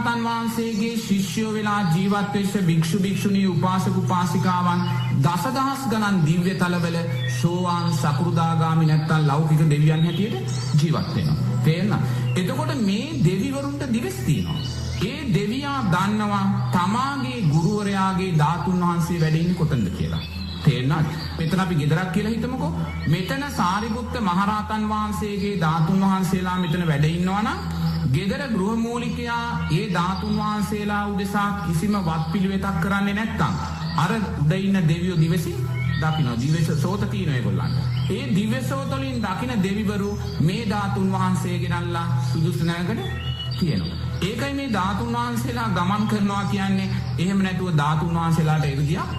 මහරහතන් වහන්සේගේ ශිෂ්‍යයෝ වෙලා ජීවත් වෙච්ච භික්ෂු භික්ෂුණී උපාසක උපාසිකාවන් දසදහස් ගණන් දිව්‍ය තලවල සෝවාන් සකෘදාගාමි නැත්තම් ලෞකික දෙවියන් හැටියට ජීවත් වෙනවා. තේරෙනවද? එතකොට මේ දෙවිවරුන්ට දිවස් තියෙනවා. ඒ දෙවියා දන්නවා තමාගේ ගුරුවරයාගේ ධාතුන් වහන්සේ වැඩ ඉන්නේ කොතනද කියලා. තේරෙනවද? මෙතන අපි ගෙදරක් කියලා හිතමුකෝ. මෙතන සාරිපුත්ත මහරහතන් වහන්සේගේ ධාතුන් වහන්සේලා මෙතන වැඩ ඉන්නවා නම් ගෙදර ගෘහමූලිකයා ඒ ධාතුන් වහන්සේලා උදෙසා කිසිම වත්පිළිවෙතක් කරන්නේ නැත්තම් අර උඩ ඉන්න දෙවියෝ දිවසින් දකින්න දිව්‍ය සෝත තියෙනවා ඒගොල්ලන්ට. ඒ දිව්‍ය සෝත වලින් දකින දෙවිවරු මේ ධාතුන් වහන්සේ ගෙනල්ලා සුදුසු නැකට තියෙනවා. ඒකයි මේ ධාතුන් වහන්සේලා ගමන් කරනවා කියන්නේ. එහෙම නැතුව ධාතුන් වහන්සේලාට එ르දියක්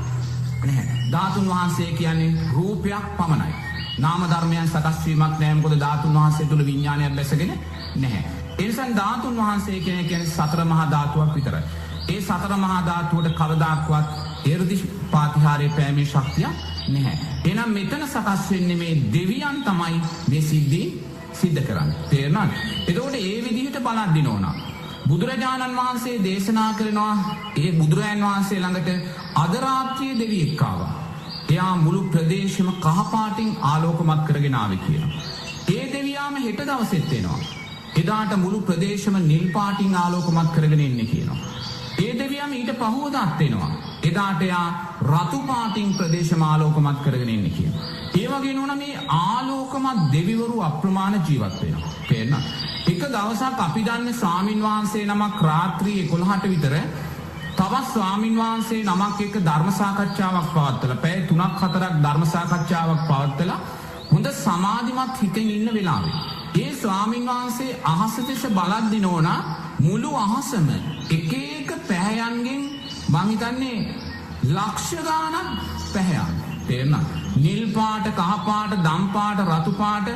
නැහැ. ධාතුන් වහන්සේ කියන්නේ රූපයක් පමණයි. නාම ධර්මයන් සකස් වීමක් නැහැ. මොකද ධාතුන් වහන්සේ තුල විඥානයක් බැසගෙන නැහැ. ඒ නිසා ධාතුන් වහන්සේ කියන්නේ සතර මහා ධාතුවක් විතරයි. ඒ සතර මහා ධාතුවට කවදාක්වත් එ르දි පාතිහාරය පෑමේ ශක්තියක් නැහැ. එහෙනම් මෙතන සකස් වෙන්නේ මේ දෙවියන් තමයි මේ සිද්ධි සිද්ධ කරන්නේ. තේරුණාද? එතකොට ඒ විදිහට බලද්දි නෝනා බුදුරජාණන් වහන්සේ දේශනා කරනවා ඒ බුදුරජාණන් වහන්සේ ළඟට අද රාත්‍රියේ දෙවියෙක් ආවා. එයා මුළු ප්‍රදේශෙම කහ පාටින් ආලෝකමත් කරගෙන ආවේ කියලා. ඒ දෙවියාම හෙට දවසෙත් එනවා. එදාට මුළු ප්‍රදේශෙම නිල් පාටින් ආලෝකමත් කරගෙන එන්නේ කියනවා. ඒ දෙවියාම ඊට පහුවදාත් එනවා. එදාට එයා රතු පාටින් ප්‍රදේශම ආලෝකමත් කරගෙන එන්නේ කියනවා. ඒ වගේ නෝනා මේ ආලෝකමත් දෙවිවරු අප්‍රමාණ ජීවත් වෙනවා. තේරෙනවද? එක දවසක් අපි දන්න ස්වාමින් වහන්සේ නමක් රාත්‍රී 11ට විතර තවත් ස්වාමින් වහන්සේ නමක් එක්ක ධර්ම සාකච්ඡාවක් පවත්වලා පැය 3ක් 4ක් ධර්ම සාකච්ඡාවක් පවත්වලා හොඳ සමාධිමත් හිතෙන් ඉන්න වෙලාවේ ඒ ස්වාමින් වහන්සේ අහස දෙස බලද්දි නෝනා මුළු අහසම එක එක පැහැයන්ගෙන් මං හිතන්නේ ලක්ෂ ගාණක් පැහැයන්. තේරුණාද? නිල් පාට, කහ පාට, දම් පාට, රතු පාට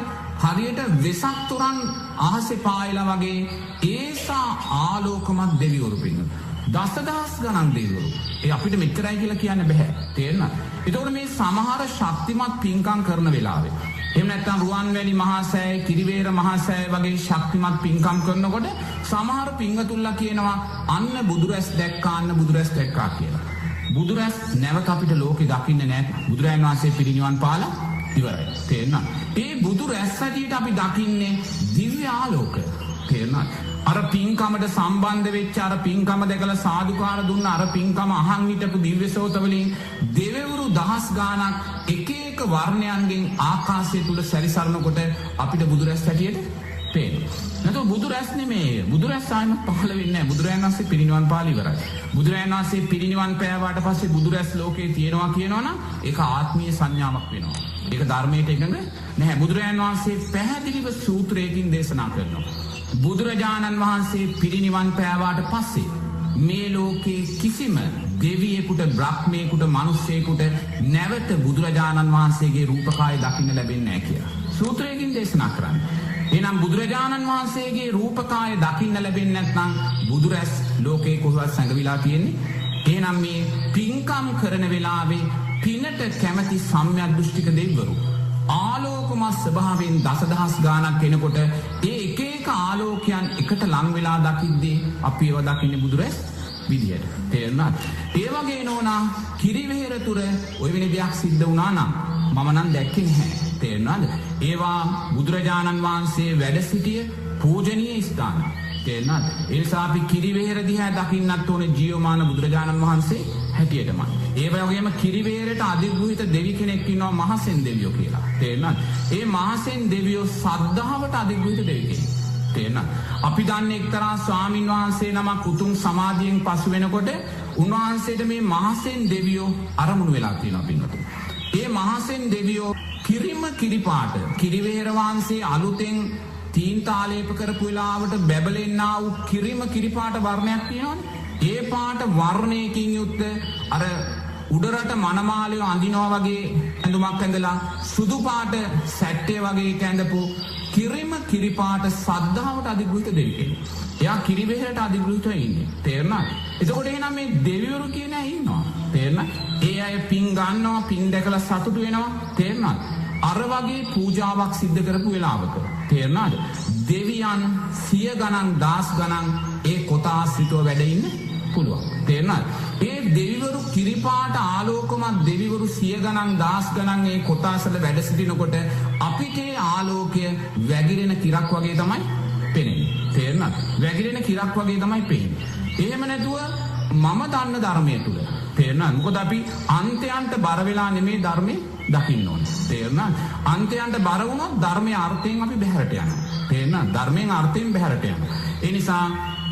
හරියට වෙසක් තොරන් අහසේ පායලා වගේ ඒසා ආලෝකමත් දෙවිවරු පින්නු. දසදහස් ගණන් දෙවිවරු. ඒ අපිට මෙච්චරයි කියලා කියන්න බෑ. තේරුණාද? එතකොට මේ සමහර ශක්තිමත් පින්කම් කරන වෙලාවේ එහෙම නැත්නම් රුවන්වැලි මහා සෑය, කිරිවේර මහා සෑය වගේ ශක්තිමත් පින්කම් කරනකොට සමහර පින්වතුන්ලා කියනවා අන්න බුදුරැස් දැක්කා, අන්න බුදුරැස් දැක්කා කියලා. බුදුරැස් නැවත අපිට ලෝකේ දකින්න නෑ. බුදුරජාණන් වහන්සේ පිරිනිවන් පාලා ඉවරයි. තේරුණාද? ඒ බුදුරැස් හැටියට අපි දකින්නේ දිව්‍ය ආලෝකය. තේරුණාද? අර පින්කමට සම්බන්ධ වෙච්ච අර පින්කම දැකලා සාදුකාර දුන්න අර පින්කම අහන් හිටපු දිව්‍ය සෝත වලින් දෙවිවරු දහස් ගාණක් එක එක වර්ණයන්ගෙන් ආකාශය තුල සැරිසරනකොට අපිට බුදුරැස් හැටියට පේනවා. නැතුව බුදුරැස් නෙමෙයි. බුදුරැස් ආයෙමත් පහළ වෙන්නේ නැහැ. බුදුරජාණන් වහන්සේ පිරිනිවන් පාලා ඉවරයි. බුදුරජාණන් වහන්සේ පිරිනිවන් පෑවාට පස්සේ බුදුරැස් ලෝකේ තියෙනවා කියනවනම් ඒක ආත්මීය සංඥාවක් වෙනවා. ඒක ධර්මයට එකඟ නැහැ. බුදුරජාණන් වහන්සේ පැහැදිලිව සූත්‍රයකින් දේශනා කරනවා. බුදුරජාණන් වහන්සේ පිරිනිවන් පෑවාට පස්සේ මේ ලෝකේ කිසිම දෙවියෙකුට, බ්‍රහ්මයෙකුට, මිනිස්සෙකුට නැවත බුදුරජාණන් වහන්සේගේ රූපකාය දකින්න ලැබෙන්නේ නැහැ කියලා සූත්‍රයකින් දේශනා කරන්නේ. එහෙනම් බුදුරජාණන් වහන්සේගේ රූපකාය දකින්න ලැබෙන්නේ නැත්නම් බුදුරැස් ලෝකේ කොහොමවත් සැඟවිලා තියෙන්නේ. එහෙනම් මේ පින්කම් කරන වෙලාවේ පිනට කැමති සම්‍යක් දෘෂ්ටික දෙවිවරු ආලෝකමත් ස්වභාවයෙන් දසදහස් ගාණක් එනකොට ඒ එක එක ආලෝකයන් එකට ලං වෙලා දකිද්දී අපි ඒවා දකින්නේ බුදුරැස් විදියට. තේරුණාද? ඒ වගේ නෝනා කිරිවෙහෙර තුර ඔය වෙන දෙයක් සිද්ධ වුණා නම් මම නම් දැක්කේ නැහැ. තේරුණාද? ඒවා බුදුරජාණන් වහන්සේ වැඩ සිටිය පූජනීය ස්ථාන. තේරුණාද? ඒ නිසා අපි කිරිවෙහෙර දිහා දකින්නත් ඕනේ ජීවමාන බුදුරජාණන් වහන්සේ හැටියටම. ඒ වගේම කිරිවෙහෙරට අධිග්‍රහිත දෙවි කෙනෙක් ඉන්නවා මහසෙන් දෙවියෝ කියලා. තේරුණාද? ඒ මහසෙන් දෙවියෝ සද්ධාවට අධිග්‍රහිත දෙවි කෙනෙක්. තේරුණාද? අපි දන්නේ එක්තරා ස්වාමින් වහන්සේ නමක් උතුම් සමාධියෙන් පසු වෙනකොට උන්වහන්සේට මේ මහසෙන් දෙවියෝ අරමුණු වෙලා තියෙනවා පින්වතුනි. ඒ මහසෙන් දෙවියෝ කිරිම කිරිපාට කිරිවෙහෙර වහන්සේ අලුතෙන් තීන්තාලේප කරපු වෙලාවට බැබලෙන්නා වූ කිරිම කිරිපාට වර්ණයක් තියෙනවනේ. ඒ පාට වර්ණයකින් යුක්ත අර උඩරට මනමාලයෝ අඳිනවා වගේ ඇඳුමක් ඇඳලා සුදු පාට සැට්ටේ වගේ එක ඇඳපු කිරිම කිරිපාට සද්ධාවට අධිග්‍රහිත දෙවි කෙනෙක්. එයා කිරිවෙහෙරට අධිග්‍රහිතව ඉන්නේ. තේරුණාද? එතකොට එහෙනම් මේ දෙවිවරු කියන අය ඉන්නවා. තේරුණාද? ඒ අය පින් ගන්නවා, පින් දැකලා සතුටු වෙනවා. තේරුණාද? අර වගේ පූජාවක් සිද්ධ කරපු වෙලාවක තේරුණාද? දෙවියන් සිය ගණන් දාස් ගණන් ඒ කොටා ආශ්‍රිතව වැඩ ඉන්න පුළුවන්. තේරුණාද? ඒ දෙවිවරු කිරිපාට ආලෝකමත් දෙවිවරු සිය ගණන් දහස් ගණන් ඒ කොටාසල වැඩ සිටිනකොට අපිට ඒ ආලෝකය වැగిරෙන කිරක් වගේ තමයි පෙනෙන්නේ. තේරුණාද? වැగిරෙන කිරක් වගේ තමයි පේන්නේ. එහෙම නැතුව මම දන්න ධර්මය තුල, තේරුණාද? මොකද අපි අන්තයන්ට බර වෙලා නෙමේ ධර්මයේ දකින්න ඕනේ. තේරුණාද? අන්තයන්ට බර වුණොත් ධර්මයේ අර්ථයෙන් අපි බැහැරට යනවා. තේරුණාද? ධර්මයෙන් අර්ථයෙන් බැහැරට යනවා. ඒ නිසා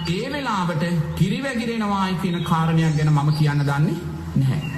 ඒ වෙලාවට කිරි වැగిරෙනවායි කියන කාරණයක් ගැන මම කියන්න දන්නේ නැහැ.